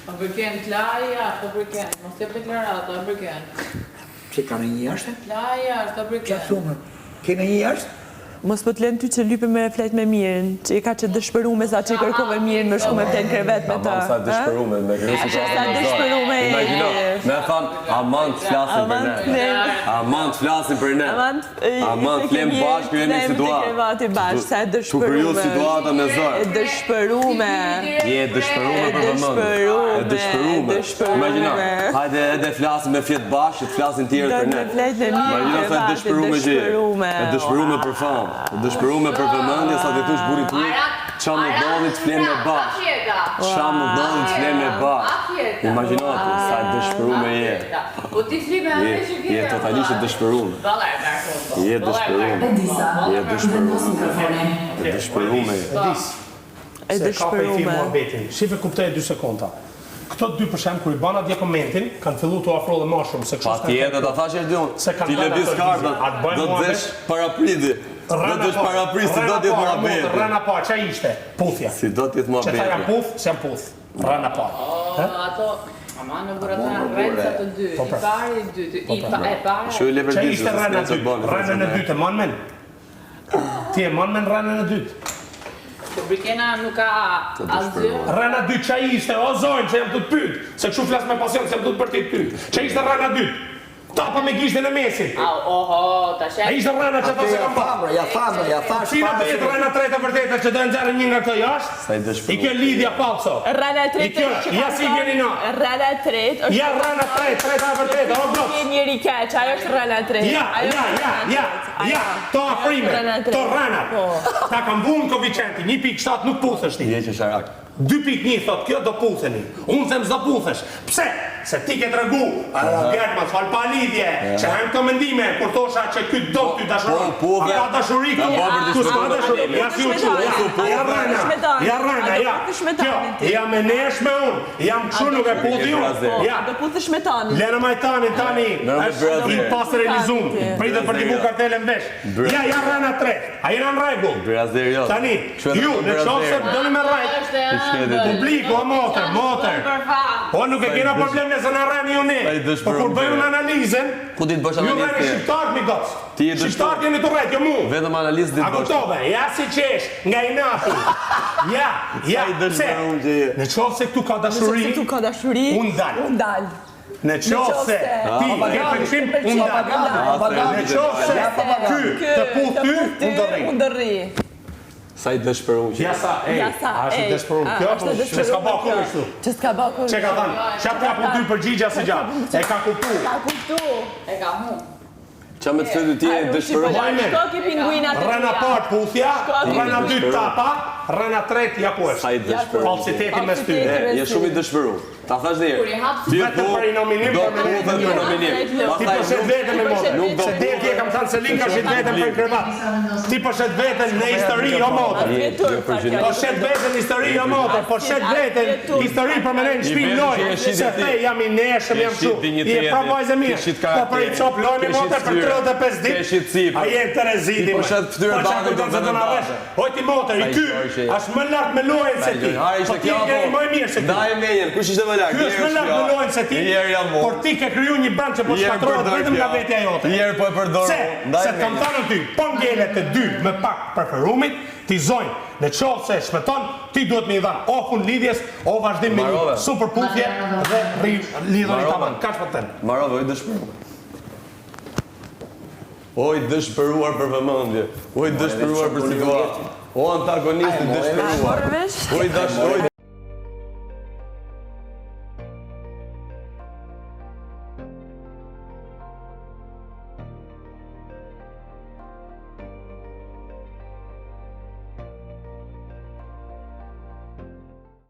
O Briken, tlaj jashtë, o Briken, mos jep deklarata, o Briken. Pse ka ndonjë jashtë? Tlaj jashtë, o Briken. Ça thumë? Ke ndonjë jashtë? Mos po të lënë ty që lype me flet me Mirin, që je kaq e dëshpërume sa që i kërkove Mirin me shku me flet në krevet me të. Aman sa e dëshpërume, me kriju situatën Sa me zor. dëshpërume je. Imagjino, me thanë, aman të flasim për ne. Aman të flasim për ne. Aman Aman të flemë bashkë, krijojmë një situatë. Krevati bashkë, sa e Tu kriju dëshpërume. situata me zor. E dëshpërume. Je e dëshpërume për vëmendje. E dëshpërume. Imagjino, hajde edhe flasim me fjet bashkë, që të flasin tjerët për ne. Imagjino sa e dëshpërume që je. E dëshpërume për famë, e dëshpërume për vëmendje, sa t'i thush burrit tuaj, ça më ndodhi të flemë me bashkë. Ça më ndodhi të flemë me bashkë. Imagjino ti, sa e dëshpërume je. Po ti fli me atë që ke. Je totalisht e dëshpërume. Je e dëshpërume. Je e dëshpërume. E dëshpërume je. E Se ka prej dëshpërume. muhabetin. Shife kuptoje 2 sekonda. Këto dy për shemb kur i bana dje komentin, kanë fillu t'u afro dhe ma shumë se kështu s'kan Patjetër, ta thashë erdi unë. Se kanë Ti thënë lëviz ato kartat, lëvizje. A të bëjnë do të muhabet? zesh parapridhi. Do të zesh parapridh, si do të jetë muhabeti. Rrena parë, ça ishte? Puthja. Si do të jetë Që tha jam muhabeti. puth, s'jam puth. Rrena parë. O, ato, aman në burra janë rrenca të dy, Po, i pra. pari, i dyti, i pa, e para. Shu i Ça leverdis, ishte se rrena s'ka ç'të dytë? bëni. Rrenën e dytë, e man men? Ti e man men rrenën e dytë? Po Brikena nuk ka asgjë. Rrena dytë ça ishte? O zonjë, që jam tu të pyet, se kështu flas me pasion, se jam tu të bërtit ty. Ça ishte rrena dytë? Tapa me gishtin e mesit. Au, oho, tash A ishte rrena që tha se Ja kam pa? thamë, ja thamë, ja thash Cila do para jetë se- rrena tretë e vërtetë që do e nxjerrin një nga këto jashtë? Sa i dëshpëruar. I kjo lidhja falso. Rrena e I tretë kjo, është që ja ka si vjeni na. Rrena e tretë është Ja rrena tretë, treta e vërtetë, o goc. Ti je njeri i keq, ajo është rrena e tretë. Ja, Ajo ja, është ja, rrena e ja, tretë. ja, Ajo. to Ajo është afrime, rrena e to tretë. rrenat. Po. Ta kam vu në koeficientin, 1.7 nuk puthesh ti. Je qesharak. 2.1 thot kjo do putheni. Unë them s'do puthesh. Pse? Se ti ke tregu, djalë mos fal pa lidhje, që janë këto mendime kur thosha që ky do ty dashuron. Po, po, A ka dashuri Ka këtu? bërë për Këtu s'ka diskutuar. dashuri. Ja si u çu, ja, ja rrena, ja rrena, ja. Kjo, jam e neshme unë, jam kështu nuk e puthi unë. Po, Ja. do puthesh me tanin. Lena Majtanin tani Lena me është i brazer. pasrealizum. Pritet për t'i vu kartelën vesh. Ja, ja rrena tre. A jena në rregull? Brazer jo. Tani, ju, në qoftë se doni me rrejt, Është e ëmbël. Publiku, o motër, motër. Për fat. Po nuk e kena problem nëse na rreni ju ne. Sa i dëshpëruar Po kur bëjmë je. analizën, Ku di të bësh ju analizë rreni ti? shqiptarët mi goc. Ti je dëshpëruar. Shqiptarët jeni të rrejt, jo mu. Vetëm analizë di A të bësh. kuptove? Ja si qesh, nga inati. Ja, ja, Sa i pse? dëshpëruar që je. Në qoftë se këtu ka Në dashuri, qoftë se këtu ka dashuri, unë dal. Unë dal. Në qoftë se ti ke pëlqim, unë dal. Në qoftë se ky të puth ty, unë do rri. Unë do rri. Sa i dëshpëruar që je. Ja sa, ej, Ja sa, a është ej, e dëshpëruar a, kjo? është e Po, Që s'ka ba dëshpëruar kurrë kjo. kështu. Që s'ka ba kurrë. Që ka thënë, që t'ja po ty përgjigja si gja. E ka kuptu. Ka kuptu. E ka humb. Qa me të fyty ti je dëshpëruar. Mbaj men. Shko ke pinguinat e Rrena tuja. parë puthja, Shko ke rrena dytë dëshpëruar. tapa, rrena tretë ja ku Sa është. i dëshpëruar. Falsiteti mes tyre. Falsiteti E, je shumë i dëshpëruar. Ta thash dhe Kur i herë. hap Ti Vetëm thu, për i nominim, do për me puthet për nominim. Ti Pastaj po shet nuk- veten me motër. Nuk do Se deri dje kam thënë se Linka shet veten për krevat. Ti po shet veten në histori, jo motër. Je, je për gjënë. Po shet veten në histori, jo motër. Po shet veten histori për me në shtëpi I lojë. vetëm që e shit Se ti. the jam i neshëm, Ke jam shit kështu. Je dinjitetin, pra vajzë ke mirë. shit Po për i karakterin, cop lojë me ke motër shit për fytyrën, 35 ditë. ke shit cipën. A je në tereziti. Ti po më. shet fytyrën Po çka bakën, kujton do se do vetëm na bakën. rresh? Oj ti motër, i Sa i ky gjoj që je. është më lart me lojën se ti. Har Po ishte ti kjo je apo? më i mirë se ti. Ndaje menjen, kush ishte më lart? Ky është më lart me lojën se ti, Jerë jam unë. por ti ke kriju një brand që po Jerë shkatërrohet përdor vetëm nga kjo. vetja jote. Jerë po e përdor Se, unë, ndaj se të kam menjen. thënë ty, po ngelet të dy me pak preferumit, ti zonjë, në qoftë se shpëton, ti duhet me i dhanë o fund lidhjes, o vazhdim me një Mbarove. super puthje dhe rri lidhoni Mbarove. tamam. Kaq po të them. Mbarove, oj dëshpëruar. O i dëshpëruar për vëmendje, o i dëshpëruar për situatë, o antagonist i dëshpëruar. Morë vesh? O i dash, o i